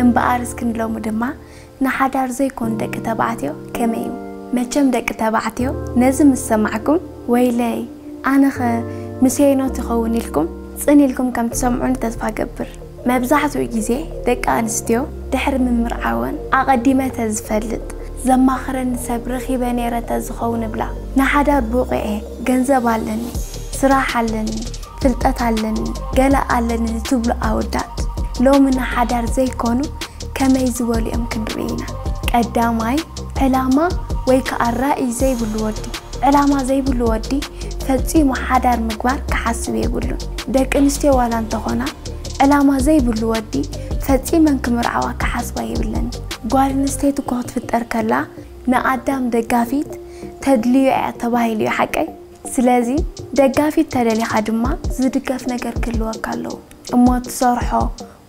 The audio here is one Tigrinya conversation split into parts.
እምበኣር እስኪ ንሎሚ ድማ ንሓዳር ዘይኮኑ ደቂ ተባዕትዮ ከመይ እዩ? መቸም ደቂ ተባዕትዮ ነዚ ምስ ሰማዕኩም፣ "ወይለይ፣ ኣነኸ ምስየይ ኖት ይኸውን?" ኢልኩም ጽን ኢልኩም ከም ትሰምዑኒ ተስፋ ገብር። መብዛሕትኡ ግዜ ደቂ ኣንስትዮ ድሕሪ ምምርዓወን፣ "ኣቐዲመ ተዝፈልጥ፣ ዘማኽረኒ ሰብ ረኺበ ነይረ ተዝኸውን" እብላ። ንሓዳር ብቑዕ እየ፣ ገንዘብ ኣለኒ፣ ስራሕ ኣለኒ፣ ፍልጠት ኣለኒ፣ ገለ ኣለኒ ንትብሉ ኣወዳት፣ ሎሚ ንሓዳር ዘይኮኑ ከመይ ዝበሉ እዮም ክንርኢ ኢና። ቀዳማይ፣ ዕላማ ወይ ከኣ ራእይ ዘይብሉ ወዲ። ዕላማ ዘይብሉ ወዲ ፈጺሙ ሓዳር ምግባር ክሓስብ የብሉን። ደቂ ኣንስትዮ ዋላ እንተኾና፣ ዕላማ ዘይብሉ ወዲ ፈጺመን ክምርዓዋ ክሓስባ የብለን። ጓል ኣንስተይቲ እኮ ክትፍጠር ከላ፣ ንኣዳም ደጋፊት ተድልዮ እያ ተባሂሉ እዩ፣ ሓቀይ? ስለዚ፣ ደጋፊት ተደሊኻ ድማ ዝድገፍ ነገር ክህልወካ ኣለዎ። እሞ ትሰርሖ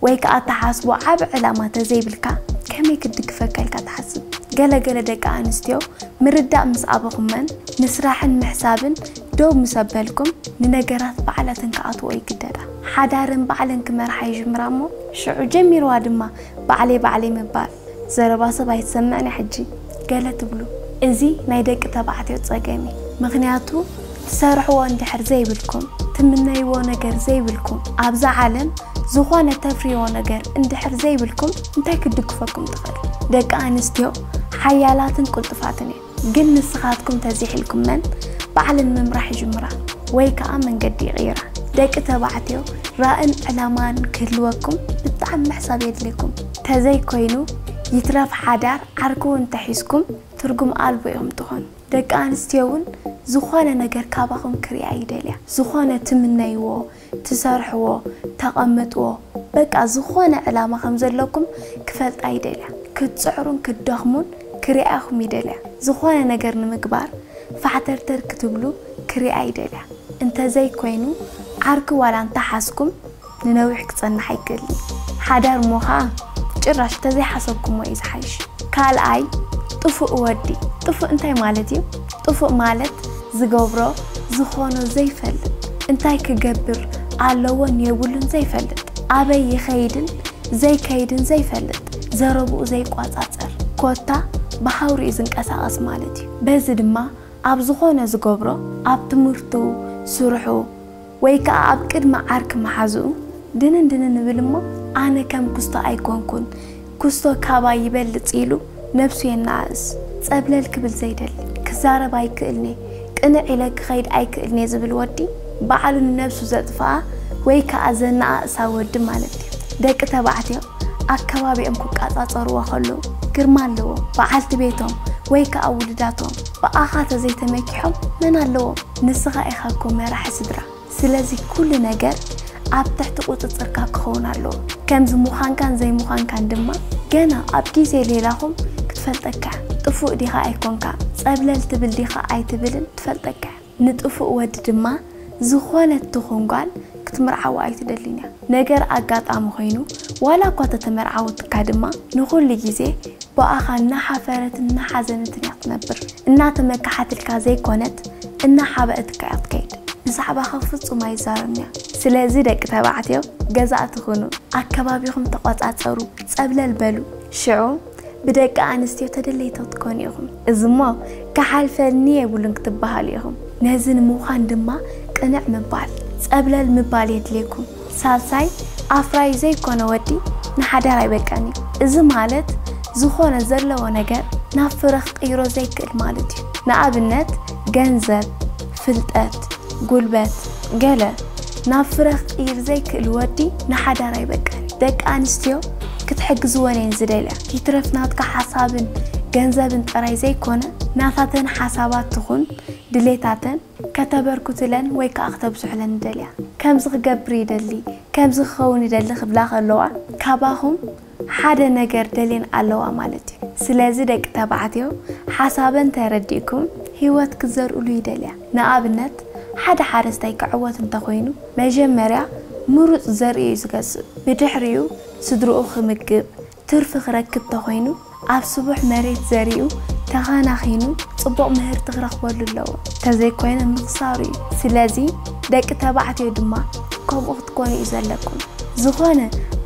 ወይ ከኣ ትሓስቦ ዓቢ ዕላማ ተዘይብልካ፣ ከመይ ክድግፈካ ኢልካ ትሓስብ? ገለ ገለ ደቂ ኣንስትዮ ምርዳእ ምስ ኣበኹመን፣ ንስራሕን ምሕሳብን ደው ምስ ኣበልኩም፣ ንነገራት ባዕላተን ክኣትዎ ይግደዳ። ሓዳረን ባዕለን ክመርሓ ይጅምራ እሞ፣ ሽዑ ጀሚርዋ ድማ ባዕለይ ባዕለይ ምባል። ዘረባ ሰብ ኣይትሰምዕን እያ ሕጂ ገለ ትብሉ። እዚ ናይ ደቂ ተባዕትዮ ጸገም እዩ። ምኽንያቱ ትሰርሕዎ እንድሕር ዘይብልኩም፣ ትምነይዎ ነገር ዘይብልኩም፣ ኣብዛ ዓለም ዝኾነ ተፍርይዎ ነገር እንድሕር ዘይብልኩም እንታይ ክድግፈኩም ትኽእል? ደቂ ኣንስትዮ ሓያላትን ቅልጡፋትን እየን። ግን ንስኻትኩም ተዚሒልኩመን ባዕለን ምምራሕ ይጅምራ ወይ ከኣ መንገዲ ይቕይራ። ደቂ ተባዕትዮ ራእን ዕላማን ክህልወኩም ብጣዕሚ ምሕሳብ የድልየኩም። ተዘይኮይኑ ይትረፍ ሓዳር ዓርኪ እውን ተሒዝኩም ትርጉም ኣልቦ ኢኹም ትኾኑ። ደቂ ኣንስትዮ እውን ዝኾነ ነገር ካባኹም ክሪኣ ይደልያ። ዝኾነ ትምነይዎ፣ ትሰርሕዎ፣ ተቐምጥዎ፣ በቃ ዝኾነ ዕላማ ከም ዘለኩም ክፈልጣ ይደልያ። ክትጽዕሩን ክትደኽሙን ክሪኣኹም ይደልያ። ዝኾነ ነገር ንምግባር ፋሕተርተር ክትብሉ ክሪኣ ይደልያ። እንተዘይኮይኑ ዓርኪ ዋላ እንተሓዝኩም ንነዊሕ ክጸንሕ ኣይክእልን። ሓዳር እሞ ኸኣ ጭራሽ እንተዘይሓሰብኩሞ እዩ ዝሓይሽ። ካልኣይ፣ ጥፉእ ወዲ። ጥፉእ እንታይ ማለት እዩ? ጥፉእ ማለት ዝገብሮ ዝኾኖ ዘይፈልጥ፣ እንታይ ክገብር ኣለዎን የብሉን ዘይፈልጥ፣ ኣበይ ይኸይድን ዘይከይድን ዘይፈልጥ፣ ዘረብኡ ዘይቋጻጸር፣ ኮታ ብሃውሪኡ ዝንቀሳቐስ ማለት እዩ። በዚ ድማ ኣብ ዝኾነ ዝገብሮ፣ ኣብ ትምህርቱ፣ ስርሑ፣ ወይ ከኣ ኣብ ቅድሚ ዓርኪ መሓዝኡ ድንን ድንን ይብል እሞ፣ "ኣነ ከም ኩስቶ ኣይኮንኩን፣ ኩስቶ ካባይ ይበልጽ" ኢሉ ነብሱ የነኣእስ። ጸብለል ክብል ዘይደሊ፣ ክዛረብ ኣይክእልኔ፣ ቅንዕ ኢለ ክኸይድ ኣይክእልኔ ዝብል ወዲ፣ ባዕሉ ንነብሱ ዘጥፍኣ ወይ ከኣ ዘነኣእሳ ወዲ ማለት እዩ። ደቂ ተባዕትዮ ኣከባቢኦም ክቃጻጸርዎ ከለዉ ግርማ ኣለዎም። በዓልቲ ቤቶም ወይ ከኣ ውሉዳቶም ብኣኻ ተዘይተመኪሖም መን ኣለዎም? ንስኻ ኢኻ እኮ መራሒ ስድራ። ስለዚ ኩሉ ነገር ኣብ ትሕቲ ቁጽጽርካ ክኸውን ኣለዎ። ከምዚ ምዃንካን ዘይምዃንካን ድማ ገና ኣብ ግዜ ሌላኹም ክትፈልጠካ። ጥፉእ ዲኻ ኣይኮንካ፣ ጸብለል ትብል ዲኻ ኣይትብልን ትፈልጠካ። ንጥፉእ ወዲ ድማ ዝኾነት ትኹን ጓል ክትምርዓዋ ኣይትደልን እያ። ነገር ኣጋጣሚ ኮይኑ፣ ዋላ እኳ ተተመርዓወትካ ድማ ንኹሉ ግዜ ብኣኻ እናሓፈረትን እናሓዘነትን እያ ትነብር። እናተመካሓትልካ ዘይኮነት፣ እናሓበአትካ እያ ትከይድ። ብዛዕባኻ ፍጹም ኣይዛረብን እያ። ስለዚ ደቂ ተባዕትዮ ገዛእቲ ኩኑ፣ ኣከባቢኹም ተቖጻጸሩ፣ ጸብለል በሉ። ሽዑ ብደቂ ኣንስትዮ ተደለይቲ ክትኮኑ ኢኹም። እዚ እሞ ክሓልፈኒ የብሉን ክትበሃሉ ኢኹም። ነዚ ንምዃን ድማ ቅንዕ ምባል፣ ጸብለል ምባል የድልየኩም። ሳልሳይ፣ ኣፍራዩ ዘይኮነ ወዲ ንሓዳር ኣይበቅዕን እዩ። እዚ ማለት ዝኾነ ዘለዎ ነገር ናብ ፍረ ክቕይሮ ዘይክእል ማለት እዩ። ንኣብነት ገንዘብ፣ ፍልጠት፣ ጉልበት፣ ገለ ናብ ፍረ ክቕይር ዘይክእል ወዲ ንሓዳር ኣይበቅዕን። ደቂ ኣንስትዮ ክትሕግዝወን እየን ዝደልያ። ይትረፍ ናትካ ሓሳብን ገንዘብን ጥራይ ዘይኮነ፣ ናታተን ሓሳባት ትኹን ድሌታተን ከተበርክቱለን ወይ ከኣ ክተብዝሑለን ይደልያ። ከምዚ ክገብር ይደሊ፣ ከምዚ ክኸውን ይደሊ ክብላ ከለዋ፣ ካባኹም ሓደ ነገር ደልየን ኣለዋ ማለት እዩ። ስለዚ ደቂ ተባዕትዮ ሓሳበን ተረዲእኩም ህይወት ክትዘርእሉ ይደልያ። ንኣብነት፣ ሓደ ሓረስታይ ክዕወት እንተኾይኑ፣ መጀመርያ ምሩጽ ዘርኢ እዩ ዝገዝእ። ብድሕሪኡ ስድርኡ ክምግብ፣ ትርፊ ክረክብ ተኾይኑ፣ ኣብ ስቡሕ መሬት ዘሪኡ፣ ተኸናኺኑ፣ ጽቡቕ ምህርቲ ክረኽበሉ ኣለዎ። እንተዘይኮይኑ ምኽሳሩ እዩ። ስለዚ ደቂ ተባዕትዮ ድማ ከምኡ ክትኮኑ እዩ ዘለኩም። ዝኾነ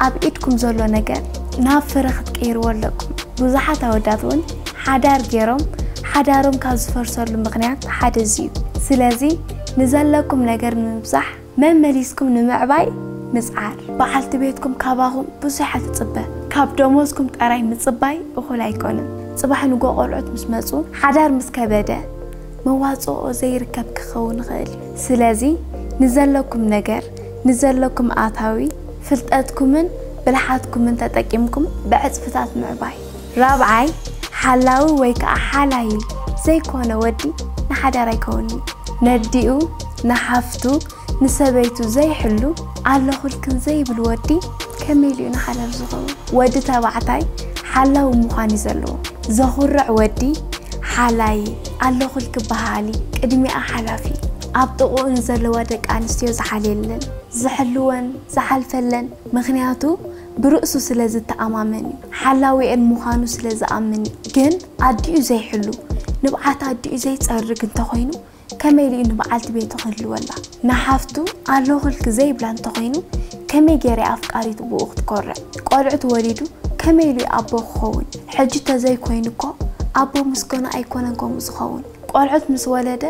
ኣብ ኢድኩም ዘሎ ነገር ናብ ፍረ ክትቀይርዎ ኣለኩም። ብዙሓት ኣወዳት እውን ሓዳር ገይሮም ሓዳሮም ካብ ዝፈርሰሉ ምኽንያት ሓደ እዚ እዩ። ስለዚ ንዘለኩም ነገር ንምብዛሕ መመሊስኩም ንምዕባይ ምጽዓር። በዓልቲ ቤትኩም ካባኹም ብዙሕ ኣይትጽበ። ካብ ደሞዝኩም ጥራይ ምጽባይ እኹል ኣይኮነን። ጽባሕ ንጎ ቆልዑት ምስ መጹ ሓዳር ምስ ከበደ መዋጽኦ ዘይርከብ ክኸውን ይኽእል እዩ። ስለዚ ንዘለኩም ነገር ንዘለኩም ኣታዊ ፍልጠትኩምን ብልሓትኩምን ተጠቂምኩም ብዕጽፍታት ምዕባይ። ራብዓይ ሓላዊ ወይ ከዓ ሓላዪ ዘይኮነ ወዲ ንሓዳር ኣይከውንን። ነዲኡ ንሓፍቱ ንሰበይቱ ዘይሕሉ ኣለኹልክን ዘይብል ወዲ ከመይ ኢሉ እዩ ንሓዳር ዝኸውን? ወዲ ተባዕታይ ሓላዊ ምዃን እዩ ዘለዎ። ዘኹርዕ ወዲ ሓላዪ ኣለኹልኪ በሃሊ ቅድሚኣ ሓላፊ ኣብ ጥቕኡ ንዘለዋ ደቂ ኣንስትዮ ዝሓልየለን ዝሕልወን ዝሓልፈለን ምኽንያቱ ብርእሱ ስለ ዝተኣማመን እዩ። ሓላዊኤን ምዃኑ ስለ ዝኣምን እዩ። ግን ኣዲኡ ዘይሕሉ ንብዓት ኣዲኡ ዘይጸርግ እንተኾይኑ ከመይ ኢሉ ንበዓልቲ ቤቱ ክህልወላ? ንሓፍቱ ኣለኹልኪ ዘይብላ እንተኾይኑ ከመይ ገይረ ኣፍቃሪቱ ብኡ ክትኮርዕ? ቆልዑት ወሊዱ ከመይ ኢሉ ኣቦ ክኸውን? ሕጂ ተዘይኮይኑ እኮ ኣቦ ምስገኑ ኣይኮነን ከምኡ ዝኸውን። ቆልዑት ምስ ወለደ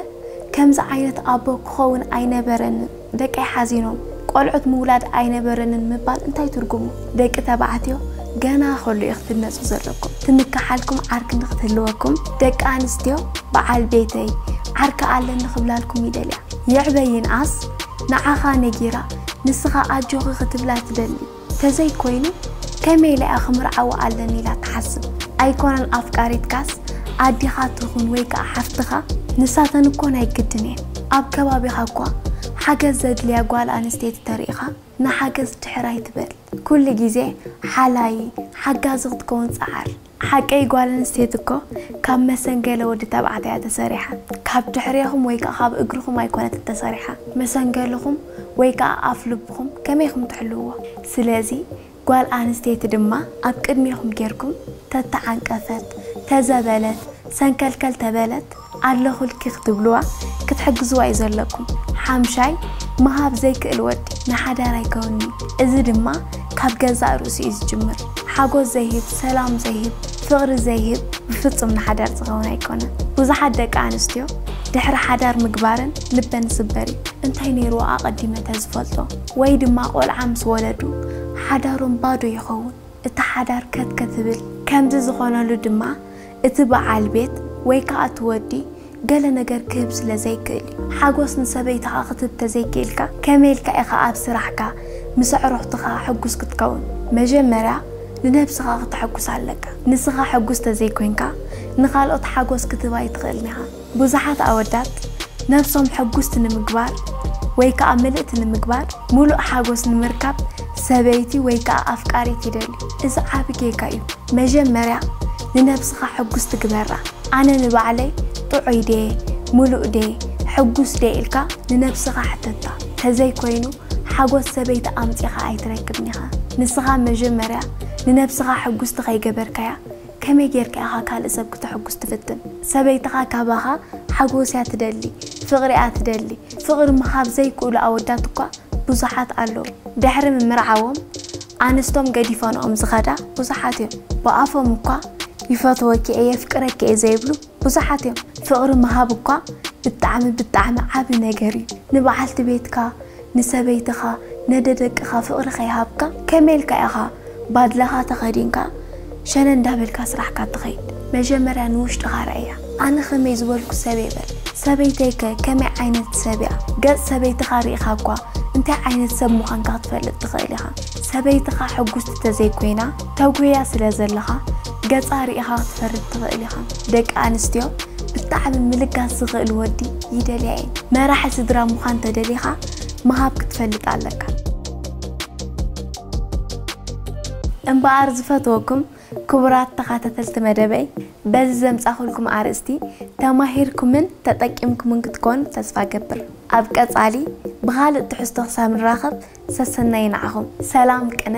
ከምዚ ዓይነት ኣቦ ክኸውን ኣይነበረንን። ደቀይ ሓዚኖም ቆልዑት ምውላድ ኣይነበረንን ምባል እንታይ ትርጉሙ? ደቂ ተባዕትዮ ገና ከሎ እዩ ክትነጹ ዘለኩም። ትምክሓልኩም ዓርኪ ንክትህልወኩም ደቂ ኣንስትዮ በዓል ቤተይ ዓርኪ ኣለኒ ክብላልኩም ይደልያ። ይዕበ ይንኣስ ንዓኻ ነጊራ ንስኻ ኣጆኺ ክትብላ ትደሊ። ተዘይኮይኑ ከመይ ኢለ እያ ክምርዓዋ ኣለኒ ኢላ ትሓስብ። ኣይኮነን ኣፍቃሪትካስ ኣዲኻ ትኹን ወይ ከዓ ሓፍትኻ ንሳተን እኮ ናይ ግድን እየን። ኣብ ከባቢኻ እኳ ሓገዝ ዘድልያ ጓል ኣንስተይቲ ተሪእኻ ንሓገዝ ድሕር ኣይትበል። ኩሉ ግዜ ሓላዪ ሓጋዚ ክትከውን ጸዓር። ሓቀይ ጓል ኣንስተይቲ እኮ ካብ መሰንገለ ወዲ ተባዕታይ እያ ተሰሪሓ። ካብ ድሕሬኹም ወይ ከዓ ካብ እግርኹም ኣይኮነትን ተሰሪሓ። መሰንገልኹም ወይ ከዓ ኣፍ ልብኹም ከመይ ኢኹም ትሕልውዎ? ስለዚ ጓል ኣንስተይቲ ድማ ኣብ ቅድሜኹም ጌርኩም ተተዓንቀፈት፣ ተዘበለት፣ ሰንከልከል ተበለት ኣለኹልኪ ክትብልዋ ክትሕግዝዋ እዩ ዘለኩም። ሓምሻይ ምሃብ ዘይክእል ወዲ ንሓዳር ኣይከውንን። እዚ ድማ ካብ ገዛእ ርእሱ እዩ ዝጅምር። ሓጎስ ዘይህብ፣ ሰላም ዘይህብ፣ ፍቕሪ ዘይህብ ብፍጹም ንሓዳር ዝኸውን ኣይኮነን። ብዙሓት ደቂ ኣንስትዮ ድሕሪ ሓዳር ምግባረን ልበን ዝስበር እዩ። እንታይ ነይርዎ ኣቐዲመ ተዝፈልጦ? ወይ ድማ ቆልዓ ምስ ወለዱ ሓዳሮም ባዶ ይኸውን። እቲ ሓዳር ከት ከትብል ከምዚ ዝኾነሉ ድማ እቲ በዓል ቤት ወይ ከዓ እቲ ወዲ ገለ ነገር ክህብ ስለ ዘይክእል እዩ። ሓጎስ ንሰበይትኻ ክትህብ ተዘይክእልካ ከመይ ኢልካ ኢኻ ኣብ ስራሕካ ምስ ኣዕሩኽትኻ ሕጉስ ክትከውን? መጀመርያ ንነብስኻ ክተሐጉስ ኣለካ። ንስኻ ሕጉስ ተዘይኮይንካ ንኻልኦት ሓጎስ ክትህብ ኣይትኽእልን ኢኻ። ብዙሓት ኣወዳት ነብሶም ሕጉስቲ ንምግባር ወይ ከዓ ምልእቲ ንምግባር ሙሉእ ሓጎስ ንምርካብ ሰበይቲ ወይ ከዓ ኣፍቃሪት ይደልዩ። እዚ ዓቢ ጌጋ እዩ። መጀመርያ ንነብስኻ ሕጉስቲ ግበራ። ኣነ ንባዕለይ ጥዑይ ድየ፣ ሙሉእ ድየ፣ ሕጉስ ድየ ኢልካ ንነብስኻ ሕተታ። ተዘይኮይኑ ሓጎስ ሰበይቲ ኣምጺኻ ኣይትረክብን ኢኻ። ንስኻ መጀመርያ ንነብስኻ ሕጉስቲ ከይገበርካያ ከመይ ጌርካ ኢኻ ካልእ ሰብ ክተሕጉስ ትፍትን? ሰበይትኻ ካባኻ ሓጎስ እያ ትደሊ፣ ፍቕሪ እያ ትደሊ። ፍቕሪ ምሃብ ዘይክእሉ ኣወዳት እኳ ብዙሓት ኣለዉ። ድሕሪ ምምርዓዎም ኣንስቶም ገዲፈንኦም ዝኸዳ ብዙሓት እዮም። ብኣፎም እኳ ይፈትወኪ እየ፣ የፍቅረኪ እየ ዘይብሉ ብዙሓት እዮም። ፍቕሪ ምሃብ እኳ ብጣዕሚ ብጣዕሚ ዓቢ ነገር እዩ። ንበዓልቲ ቤትካ፣ ንሰበይትኻ፣ ነደደቅኻ ፍቕሪ ከይሃብካ ከመይ ኢልካ ኢኻ ባድላኻ ተኸዲንካ ሸነ እንዳበልካ ስራሕካ ትኸይድ? መጀመርያ ንውሽጥኻ ርኣያ። ኣነ ከመይ ዝበልኩ ሰብ እየ በል። ሰበይተይከ ከመይ ዓይነት ሰብ እያ? ገጽ ሰበይትኻ ርኢኻ እኳ እንታይ ዓይነት ሰብ ምዃንካ ክትፈልጥ ትኽእል ኢኻ። ሰበይትኻ ሕጉስቲ ተዘይኮይና ተጉህያ ስለ ዘለኻ ገጻ ርኢኻ ክትፈርድ ትኽእል ኢኻ። ደቂ ኣንስትዮ ብጣዕሚ ምልጋስ ዝኽእል ወዲ ይደልያ እየን። መራሒ ስድራ ምዃን ተደሊኻ ምሃብ ክትፈልጥ ኣለካ። እምበኣር ዝፈትወኩም ክቡራት ተኻታተልቲ መደበይ፣ በዚ ዘምጻኹልኩም ኣርእስቲ ተማሂርኩምን ተጠቂምኩምን ክትኮኑ ተስፋ ገብር። ኣብ ቀጻሊ ብኻልእ ትሕዝቶ ክሳብ ንራኸብ ሰሰናይ ንዓኹም። ሰላም ቅነ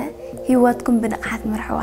ህይወትኩም ብንቕሓት ምርሕዋ።